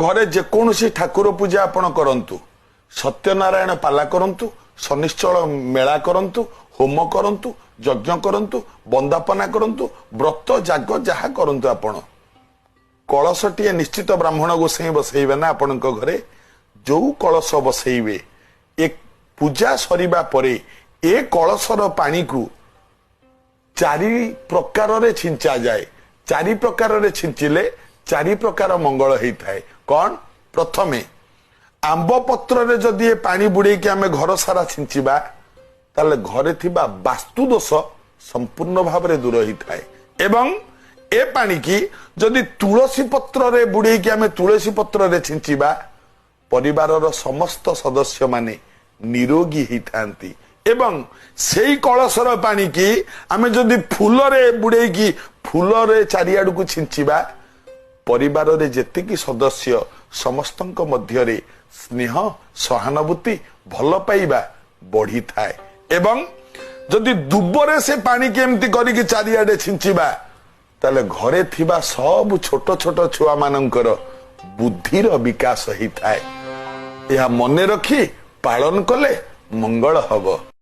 ଘରେ ଯେକୌଣସି ଠାକୁର ପୂଜା ଆପଣ କରନ୍ତୁ, ସତ୍ୟନାରାୟଣ ପାଲା କରନ୍ତୁ, ଶନିଶ୍ଚଳ ମେଳା କରନ୍ତୁ, ହୋମ କରନ୍ତୁ, ଯଜ୍ଞ କରନ୍ତୁ, ବନ୍ଦାପନା କରନ୍ତୁ, ବ୍ରତ ଯାଗ ଯାହା କରନ୍ତୁ, ଆପଣ କଳସଟିଏ ନିଶ୍ଚିତ ବ୍ରାହ୍ମଣ ଗୋସାଇଁ ବସେଇବେ ନା ଆପଣଙ୍କ ଘରେ। ଯୋଉ କଳସ ବସେଇବେ, ଏ ପୂଜା ସରିବା ପରେ ଏ କଳସର ପାଣିକୁ ଚାରି ପ୍ରକାରରେ ଛିଞ୍ଚା ଯାଏ। ଚାରି ପ୍ରକାରରେ ଛିଞ୍ଚିଲେ ଚାରି ପ୍ରକାର ମଙ୍ଗଳ ହେଇଥାଏ। କଣ? ପ୍ରଥମେ ଆମ୍ବ ପତ୍ରରେ ଯଦି ଏ ପାଣି ବୁଡେଇକି ଆମେ ଘର ସାରା ଛିଞ୍ଚିବା, ତାହେଲେ ଘରେ ଥିବା ବାସ୍ତୁ ଦୋଷ ସମ୍ପୂର୍ଣ୍ଣ ଭାବରେ ଦୂର ହେଇଥାଏ। ଏବଂ ଏ ପାଣିକି ଯଦି ତୁଳସୀ ପତ୍ରରେ ବୁଡେଇକି ଆମେ ତୁଳସୀ ପତ୍ରରେ ଛିଞ୍ଚିବା, ପରିବାରର ସମସ୍ତ ସଦସ୍ୟମାନେ ନିରୋଗୀ ହେଇଥାନ୍ତି। ଏବଂ ସେଇ କଳସର ପାଣିକି ଆମେ ଯଦି ଫୁଲରେ ବୁଡେଇକି ଫୁଲରେ ଚାରିଆଡକୁ ଛିଞ୍ଚିବା, ପରିବାରରେ ଯେତିକି ସଦସ୍ୟ ସମସ୍ତଙ୍କ ମଧ୍ୟରେ ସ୍ନେହ, ସହାନୁଭୂତି, ଭଲ ପାଇବା ବଢିଥାଏ। ଏବଂ ଯଦି ଦୁବରେ ସେ ପାଣିକି ଏମିତି କରିକି ଚାରିଆଡେ ଛିଞ୍ଚିବା, ତାହେଲେ ଘରେ ଥିବା ସବୁ ଛୋଟ ଛୋଟ ଛୁଆ ମାନଙ୍କର ବୁଦ୍ଧିର ବିକାଶ ହେଇଥାଏ। ଏହା ମନେ ରଖି ପାଳନ କଲେ ମଙ୍ଗଳ ହବ।